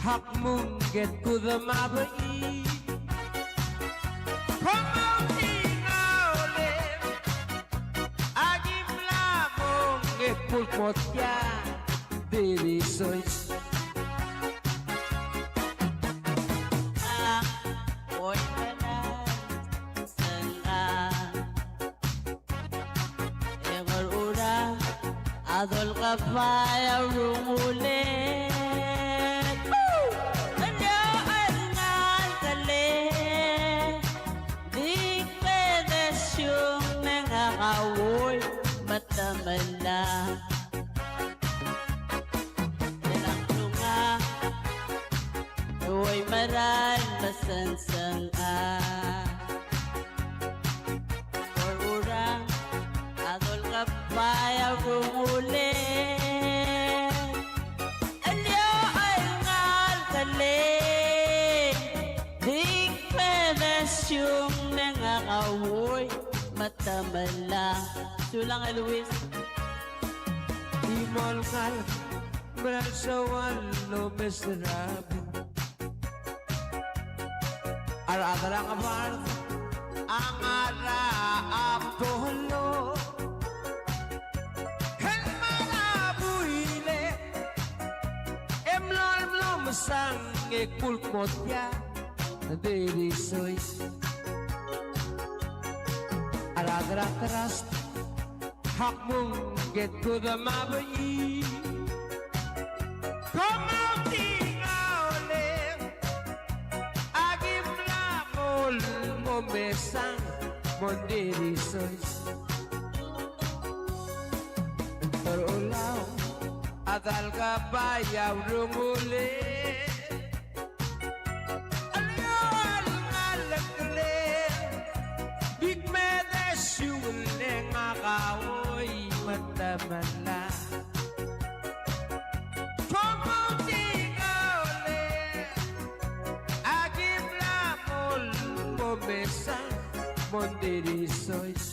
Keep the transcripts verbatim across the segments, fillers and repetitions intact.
Ak mungket kudemabechi. Kom outing a ole. Aki mla mong e kulk mo tia. Diri sois. A, oi, mena. Sengka. E Ngirurang a dolkebai a urungulel. Woo! Elio el ngalek el, di kbedesiung me ngak a uoi me te mla. Elak lunga, uoi merael me sengsenga. Ngirurang a dolkebai a urungulel. Elio el ngalek el, di kbedesiung me ngak a uoi me te mla. Sulang e Luis. Di mo ngalek, mera el soal el omes er a buu. A rechad er a Ngebard a ngar er a Apollo. El mla er a buil e mlo, mlo mesang e kulk mo tia. Diri sois. A rechad er a Trust. Ak mungket kudemabechi. Kom outing a ole. Aki mla mol mo mesang mo diri sois. Ngirurang a dolkebai a urungulel. Elio el ngalek el, di kbedesiung me ngak a uoi me te mla. Kom outing a ole. Aki mla mol mo mesang mo diri sois.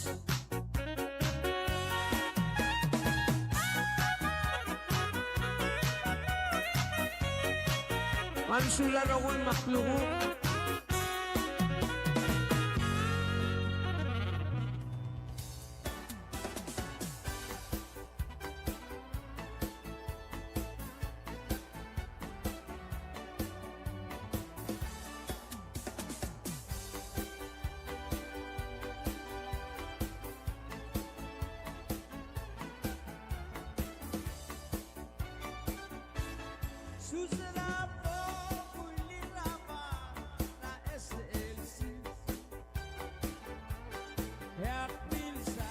Me a sulang a rokui me a klukuk. Sus er a bo kuilir a ba er a S L C. E ak milsa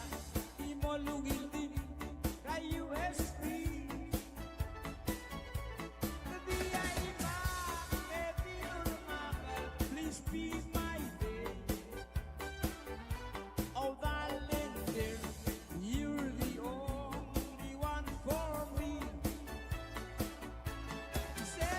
e mo ungil di er a U S B. Di a iba e di ur ngak el please be my day. Oh, darling dear, you're the only one for me. Se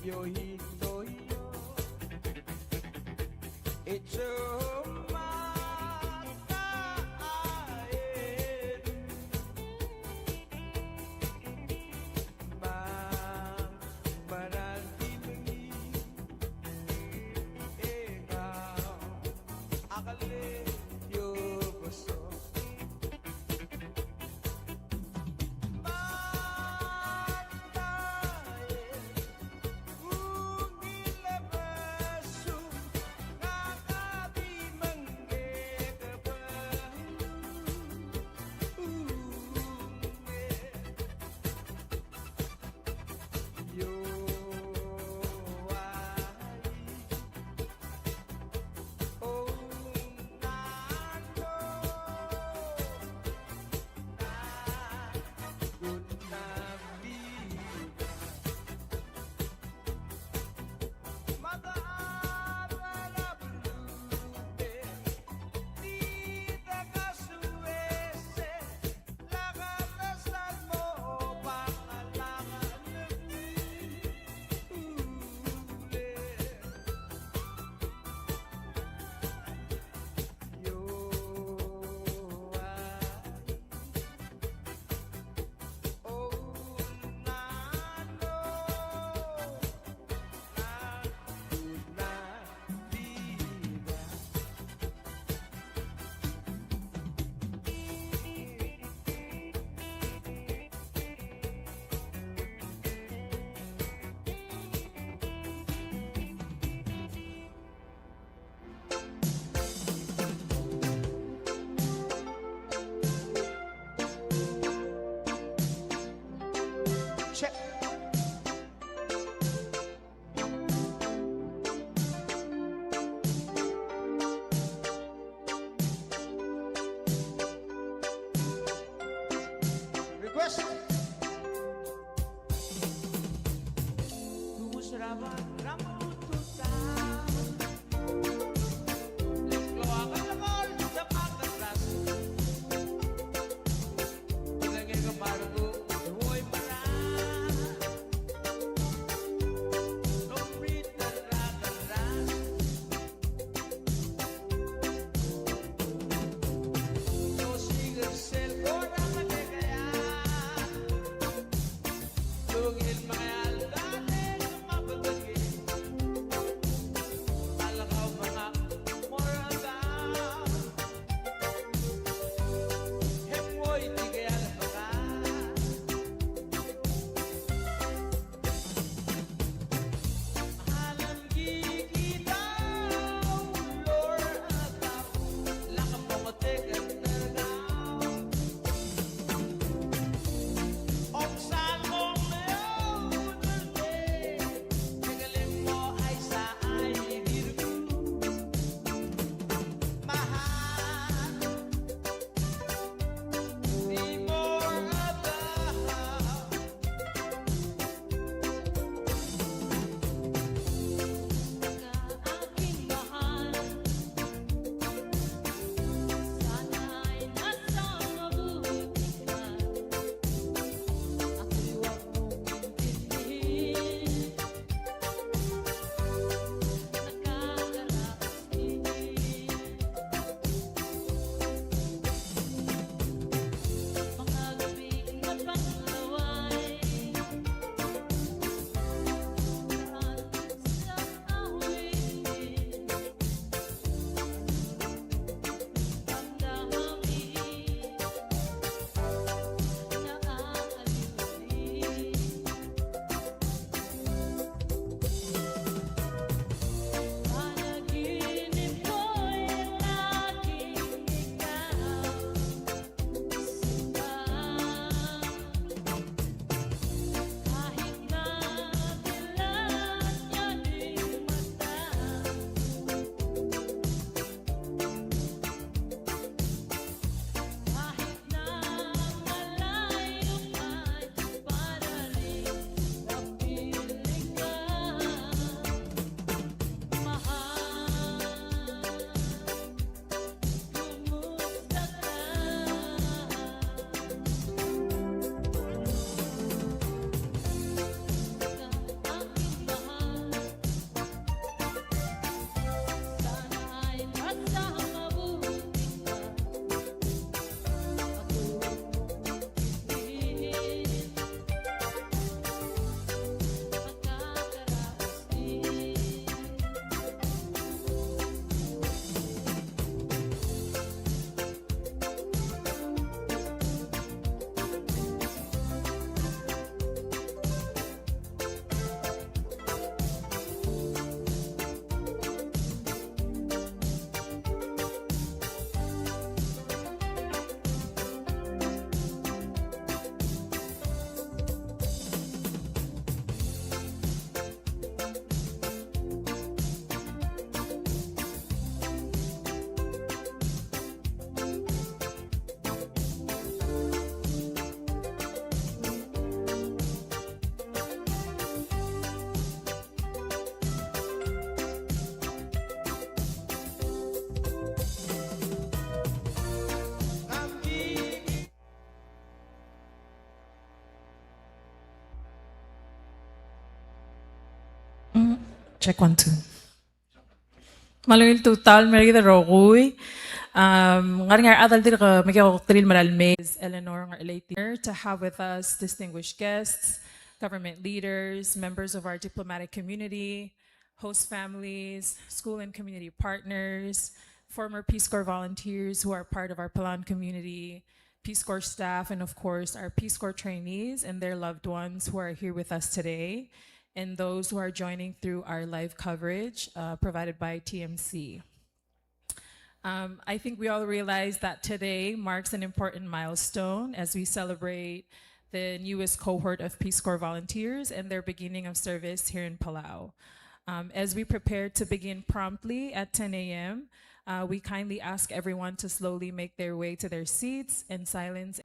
Yo hito yo. It's a mata aeru. Mang meral di mengi. E kau a kele yo beso. Check. Request. Check, one, two. Me a ungil tutau el mer kid el rokui. Um, ng ngar er ngii a rechad el dirk mekekokterir el mera el mei, Eleanor Ngerleiti, to have with us distinguished guests, government leaders, members of our diplomatic community, host families, school and community partners, former Peace Corps volunteers who are part of our Palau community, Peace Corps staff, and of course, our Peace Corps trainees and their loved ones who are here with us today, and those who are joining through our live coverage, uh, provided by T M C. Um, I think we all realize that today marks an important milestone as we celebrate the newest cohort of Peace Corps volunteers and their beginning of service here in Palau. Um, as we prepare to begin promptly at ten a m, uh, we kindly ask everyone to slowly make their way to their seats in silence.